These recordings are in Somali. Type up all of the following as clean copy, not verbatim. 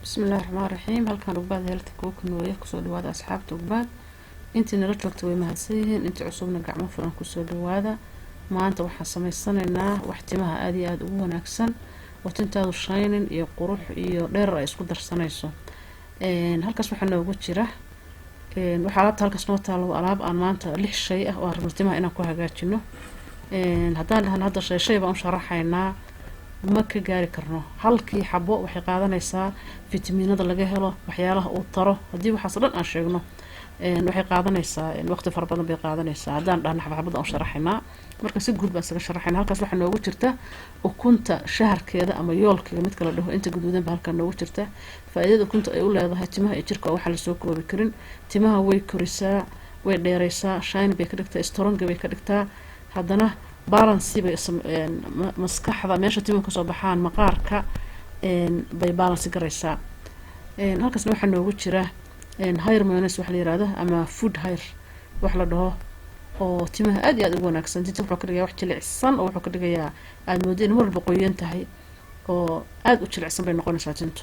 Bismillahi raxmaan raxiim. Halkaan Ugbaad Healthy Cooking weeye. Kusoo dhawaada, asxaabta Ugbaad. Intii nala joogta way mahadsan yihiin, intii cusubna gacmo furan kusoo dhawaada. Maanta waxaan sameysanaynaa wax timaha aada iyo aada ugu wanaagsan oo tintaadu shining iyo qurux iyo dherer ay isku darsanayso. Halkaas waxaa noogu jira, waxaa alaabta halkaas noo taalo waa alaab aan maanta lix shay ah oo aan rabno timaha inaan ku hagaajino. Haddaan dhahno hadda shay shay baan u sharaxaynaa, ma ka gaari karno. Halkii xabo waxay qaadanaysaa fitamiinada laga helo, waxyaalaha uu taro. Haddii waxaas o dhan aan sheegno, waxay qaadanaysaa waqti fara badan bay qaadanaysaa haddaan dhahno xabxabada aan sharaxaynaa. Marka si guud baan isaga sharaxayna. Halkaas waxaa noogu jirta ukunta shaharkeeda ama yoolkiga midka la dhaho, inta guduudan ba halkaa noogu jirta. Faa-iidada ukunta ay u leedahay timaha iyo jirka waa waxaa lasoo koobi karin. Timaha way korisaa, way dheereysaa, shine bay ka dhigtaa, strong bay ka dhigtaa. Haddana balance bay maskaxda, meesha timuhu kasoo baxaan, maqaarka bay balance garaysaa. Halkaasna waxaa noogu jira hair mayonnaise waxa la yihahdo ama food hair wax la dhaho oo timaha aada iyo aada ugu wanaagsan. Tinta wuxuu ka dhigayaa wax jilicsan oo wuxuu ka dhigayaa aada moodo in marwalba qoyan tahay oo aada u jilicsan bay noqonaysaa tintu,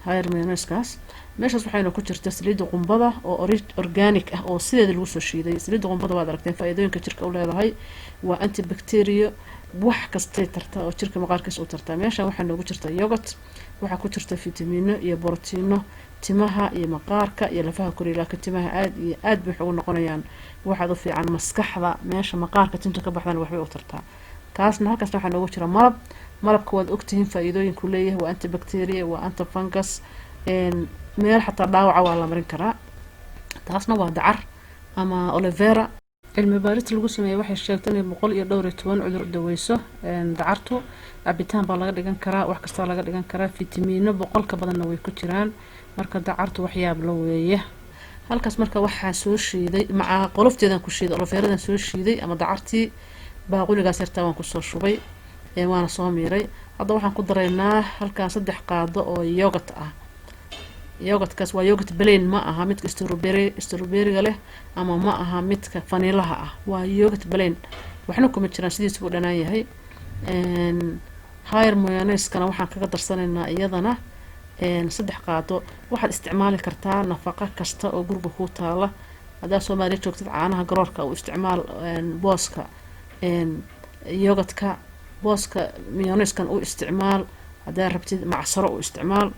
hair mayonnaisekaas. Meeshaas waxayna ku jirta saliidda qumbada oo organic ah oo sideeda lagu soo shiiday. Saliidda qumbada waad aragteen faa-iidooyinka jirka u leedahay, waa antibacteria, wax kastay tartaa oo jirka maqaarkiisa u tartaa. Meeshan waxaa noogu jirta yogurt, waxaa ku jirta fitamiino iyo borotiino timaha iyo maqaarka iyo lafaha koriya, laakiin timaha aada iyo aad bay wax ugu noqonayaan. Waxaad u fiican maskaxda, meesha maqaarka tinta ka baxdana waxbay u tartaa kaasna. Halkaasna waxaa noogu jira malab. Malabka waad ogtihiin faa-iidooyinku leeyahay, waa antibacteria, waa antifungus, meel xataa dhaawaca waa la marin karaa. Taasna waa dacar ama aloe vera. Cilmi baarista lagu sameeyey waxay sheegtay inay 112 cudur daweyso dacartu. Cabitaan baa laga dhigan karaa, wax kastaa laga dhigan karaa, fitamiino 100 ka badanna way ku jiraan. Marka dacartu waxyaab la weeye. Halkaas marka waxaa soo shiiday macaa qolofteedan ku shiiday, aloe veradan soo shiiday ama dacartii baaquligaas yartaa waan kusoo shubay, waana soo miiray. Hadda waxaan ku daraynaa halkan 3 qaado oo yogurt ah. Yogurtkaas waa yogurt plain, ma aha midka strawberry, strawberryga leh ama ma aha midka vanillaha ah, waa yogurt plain, waxna kuma jiraan, sidiisa buu dhanaan yahay. Hair mayonnaisekana waxaan kaga darsanaynaa iyadana 3 qaado. Waxaad isticmaali kartaa nafaqa kasta oo guriga kuu taala. Haddaad Soomaaliya joogtid, caanaha garoorka u isticmaal booska yogurtka, booska mayonnaisekan u isticmaal. Haddaad rabtid, macsaro u isticmaal.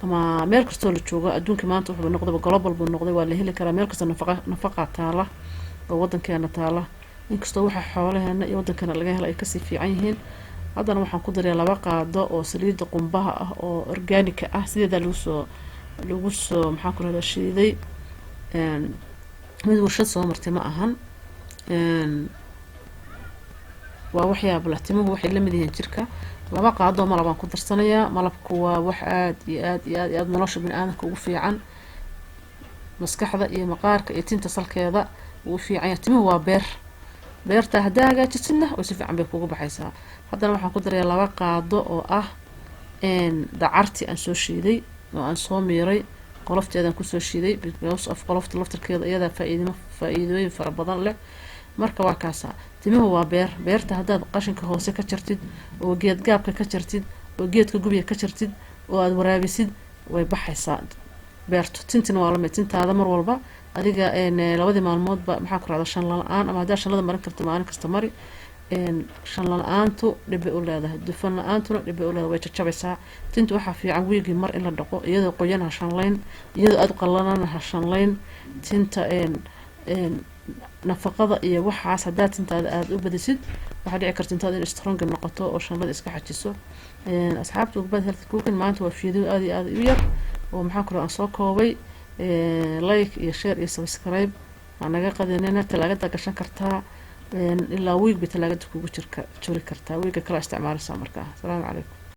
Ama meel kastoo la joogo adduunka maanta wuxuu noqdaba global buu noqday, waa la heli karaa meel kasta nafaqa. Nafaqa taala oo wadankeena taala, inkastoo waxa xoolaheena iyo wadankeena laga helo ay kasii fiican yihiin. Haddana waxaan ku darayaa 2 qaado oo saliidda qumbaha ah oo organica ah, sideedaa lagu soo maxaan ku rahdaa shiiday, mid warshad soo martay ma ahan. Waa waxyaaba leh, timuhu waxay lamid yihiin jirka. 2 qaadoo malab aan ku darsanayaa. Malabku waa wax aada iyo aad iyo aad iyo aada nolosha bini aadamka ugu fiican, maskaxda iyo maqaarka iyo tinta salkeeda wuu u fiican yahay. Timuhu waa beer, beerta haddaa hagaajisidna way si fiican bay kugu baxaysaa. Haddana waxaan ku darayaa 2 qaado oo ah dacarti aan soo shiiday oo aan soo miiray, qolofteedaan kusoo shiiday, because of qolofta laftarkeeda iyadaa faa-iidimo faa-iidooyin fara badan leh. Marka waa kaasa, timuhu waa beer. Beerta haddaad qashinka hoose ka jartid oo geed gaabka ka jartid oo geedka gubya ka jartid oo aada waraabisid, way baxaysaa beerto. Tintina waa lamid. Tintaada mar walba adiga labadii maalmoodba, maxaa ku rahda, shanla la-aan ama haddaa shanlada marin karto, maalin kasta mari. Shanla la-aantu dhibbay u leedahay, dufan la-aantuna dhibbay u leedahay, way jajabaysaa tinta. Waxaa fiican wiigii mar in la dhaqo. Iyadoo qoyan ha shanlayn, iyadoo aada u qalalana ha shanlayn. Tinta nafaqada iyo waxaas haddaad tintaada aada u badisid, waxaa dhici karta tintaada in strong noqoto oo shanlada iska xajiso. Asxaabta Ugbaad Health Cooking, maanta waa video aada iyo aada u yar oo maxaa ku aan soo koobay. Like iyo share iyo subscribe waa naga qadanina. Talaagada gashan kartaa, ilaa wiig bay talaagada kugu jirka juri kartaa, wiiga kala isticmaaleysaa. Markaa asalaamu calaykum.